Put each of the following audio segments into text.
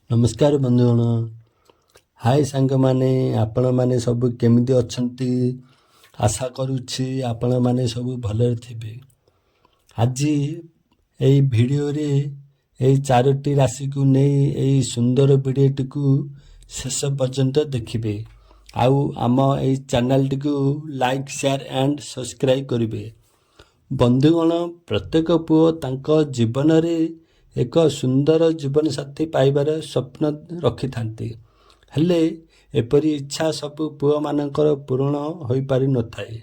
ନମସ୍କାର ବନ୍ଧୁଗଣ। ହାଏ ସାଙ୍ଗମାନେ, ଆପଣମାନେ ସବୁ କେମିତି ଅଛନ୍ତି? ଆଶା କରୁଛି ଆପଣମାନେ ସବୁ ଭଲରେ ଥିବେ। ଆଜି ଏଇ ଭିଡ଼ିଓରେ ଏଇ ଚାରୋଟି ରାଶିକୁ ନେଇ ଏଇ ସୁନ୍ଦର ଭିଡ଼ିଓଟିକୁ ଶେଷ ପର୍ଯ୍ୟନ୍ତ ଦେଖିବେ ଆଉ ଆମ ଏଇ ଚ୍ୟାନେଲଟିକୁ ଲାଇକ୍, ସେୟାର ଆଣ୍ଡ ସବସ୍କ୍ରାଇବ୍ କରିବେ। ବନ୍ଧୁଗଣ, ପ୍ରତ୍ୟେକ ପୁଅ ତାଙ୍କ ଜୀବନରେ ଏକ ସୁନ୍ଦର ଜୀବନସାଥୀ ପାଇବାର ସ୍ୱପ୍ନ ରଖିଥାନ୍ତି। ହେଲେ ଏପରି ଇଚ୍ଛା ସବୁ ପୁଅମାନଙ୍କର ପୂରଣ ହୋଇପାରିନଥାଏ।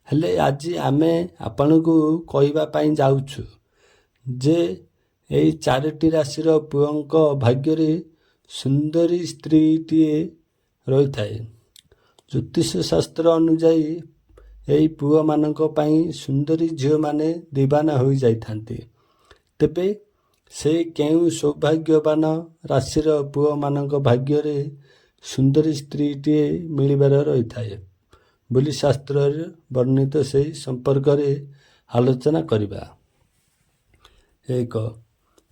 ହେଲେ ଆଜି ଆମେ ଆପଣଙ୍କୁ କହିବା ପାଇଁ ଯାଉଛୁ ଯେ ଏଇ ଚାରୋଟି ରାଶିର ପୁଅଙ୍କ ଭାଗ୍ୟରେ ସୁନ୍ଦରୀ ସ୍ତ୍ରୀଟିଏ ରହିଥାଏ। ଜ୍ୟୋତିଷ ଶାସ୍ତ୍ର ଅନୁଯାୟୀ ଏହି ପୁଅମାନଙ୍କ ପାଇଁ ସୁନ୍ଦରୀ ଝିଅମାନେ ଦିବାନା ହୋଇଯାଇଥାନ୍ତି। ତେବେ ସେ କେଉଁ ସୌଭାଗ୍ୟବାନ ରାଶିର ପୁଅମାନଙ୍କ ଭାଗ୍ୟରେ ସୁନ୍ଦରୀ ସ୍ତ୍ରୀଟିଏ ମିଳିବାର ରହିଥାଏ ବୋଲି ଶାସ୍ତ୍ରରେ ବର୍ଣ୍ଣିତ, ସେହି ସମ୍ପର୍କରେ ଆଲୋଚନା କରିବା। 1,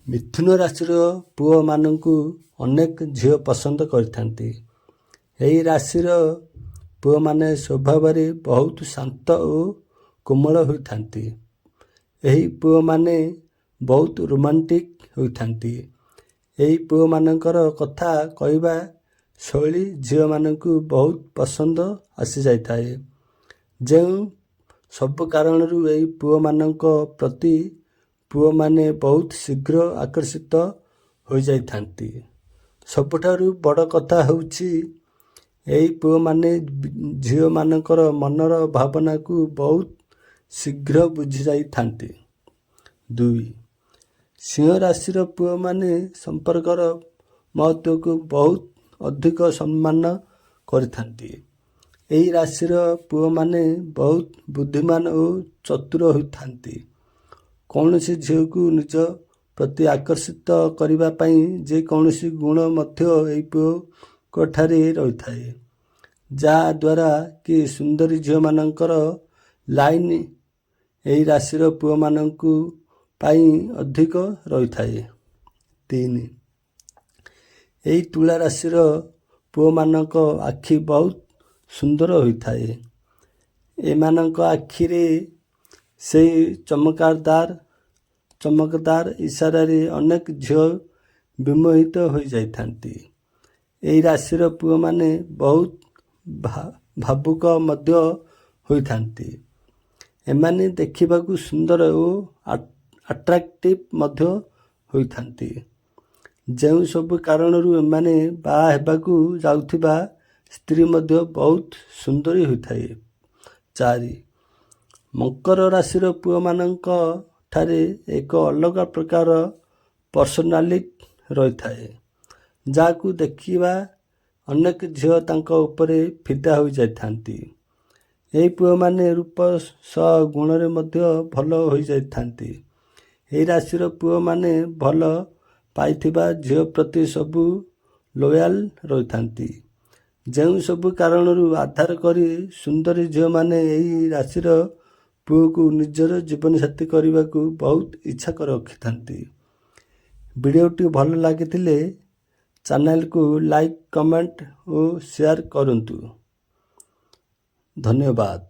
ମିଥୁନ ରାଶିର ପୁଅମାନଙ୍କୁ ଅନେକ ଝିଅ ପସନ୍ଦ କରିଥାନ୍ତି। ଏହି ରାଶିର ପୁଅମାନେ ସ୍ୱଭାବରେ ବହୁତ ଶାନ୍ତ ଓ କୋମଳ ହୋଇଥାନ୍ତି। ଏହି ପୁଅମାନେ ବହୁତ ରୋମାଣ୍ଟିକ୍ ହୋଇଥାନ୍ତି। ଏହି ପୁଅମାନଙ୍କର କଥା କହିବା ଶୈଳୀ ଝିଅମାନଙ୍କୁ ବହୁତ ପସନ୍ଦ ଆସିଯାଇଥାଏ, ଯେଉଁ ସବୁ କାରଣରୁ ଏହି ପୁଅମାନଙ୍କ ପ୍ରତି ପୁଅମାନେ ବହୁତ ଶୀଘ୍ର ଆକର୍ଷିତ ହୋଇଯାଇଥାନ୍ତି। ସବୁଠାରୁ ବଡ଼ କଥା ହେଉଛି, ଏହି ପୁଅମାନେ ଝିଅମାନଙ୍କର ମନର ଭାବନାକୁ ବହୁତ ଶୀଘ୍ର ବୁଝିଯାଇଥାନ୍ତି। 2, ସିଂହ ରାଶିର ପୁଅମାନେ ସମ୍ପର୍କର ମହତ୍ତ୍ୱକୁ ବହୁତ ଅଧିକ ସମ୍ମାନ କରିଥାନ୍ତି। ଏହି ରାଶିର ପୁଅମାନେ ବହୁତ ବୁଦ୍ଧିମାନ ଓ ଚତୁର ହୋଇଥାନ୍ତି। କୌଣସି ଝିଅକୁ ନିଜ ପ୍ରତି ଆକର୍ଷିତ କରିବା ପାଇଁ ଯେକୌଣସି ଗୁଣ ମଧ୍ୟ ଏହି ପୁଅଙ୍କଠାରେ ରହିଥାଏ, ଯାହାଦ୍ୱାରା କି ସୁନ୍ଦରୀ ଝିଅମାନଙ୍କର ଲାଇନ୍ ଏହି ରାଶିର ପୁଅମାନଙ୍କୁ ପାଇଁ ଅଧିକ ରହିଥାଏ। 3, ଏହି ତୁଳା ରାଶିର ପୁଅମାନଙ୍କ ଆଖି ବହୁତ ସୁନ୍ଦର ହୋଇଥାଏ। ଏମାନଙ୍କ ଆଖିରେ ସେଇ ଚମକଦାର ଇଶାରାରେ ଅନେକ ଝିଅ ବିମୋହିତ ହୋଇଯାଇଥାନ୍ତି। ଏହି ରାଶିର ପୁଅମାନେ ବହୁତ ଭାବୁକ ମଧ୍ୟ ହୋଇଥାନ୍ତି। ଏମାନେ ଦେଖିବାକୁ ସୁନ୍ଦର ଓ ଆଟ୍ରାକ୍ଟିଭ୍ ମଧ୍ୟ ହୋଇଥାନ୍ତି, ଯେଉଁ ସବୁ କାରଣରୁ ଏମାନେ ବାହା ହେବାକୁ ଯାଉଥିବା ସ୍ତ୍ରୀ ମଧ୍ୟ ବହୁତ ସୁନ୍ଦରୀ ହୋଇଥାଏ। 4, ମକର ରାଶିର ପୁଅମାନଙ୍କ ଠାରେ ଏକ ଅଲଗା ପ୍ରକାର ପର୍ସନାଲିଟି ରହିଥାଏ, ଯାହାକୁ ଦେଖିବା ଅନେକ ଝିଅ ତାଙ୍କ ଉପରେ ଫିଦା ହୋଇଯାଇଥାନ୍ତି। ଏହି ପୁଅମାନେ ରୂପ ସହ ଗୁଣରେ ମଧ୍ୟ ଭଲ ହୋଇଯାଇଥାନ୍ତି। ଏହି ରାଶିର ପୁଅମାନେ ଭଲ ପାଇଥିବା ଝିଅ ପ୍ରତି ସବୁ ଲୋୟାଲ ରହିଥାନ୍ତି, ଯେଉଁ ସବୁ କାରଣରୁ ଆଧାର କରି ସୁନ୍ଦରୀ ଝିଅମାନେ ଏହି ରାଶିର ପୁଅକୁ ନିଜର ଜୀବନସାଥୀ କରିବାକୁ ବହୁତ ଇଚ୍ଛା ରଖିଥାନ୍ତି। ଭିଡ଼ିଓଟି ଭଲ ଲାଗିଥିଲେ ଚ୍ୟାନେଲକୁ ଲାଇକ୍, କମେଣ୍ଟ ଓ ସେୟାର କରନ୍ତୁ। ଧନ୍ୟବାଦ।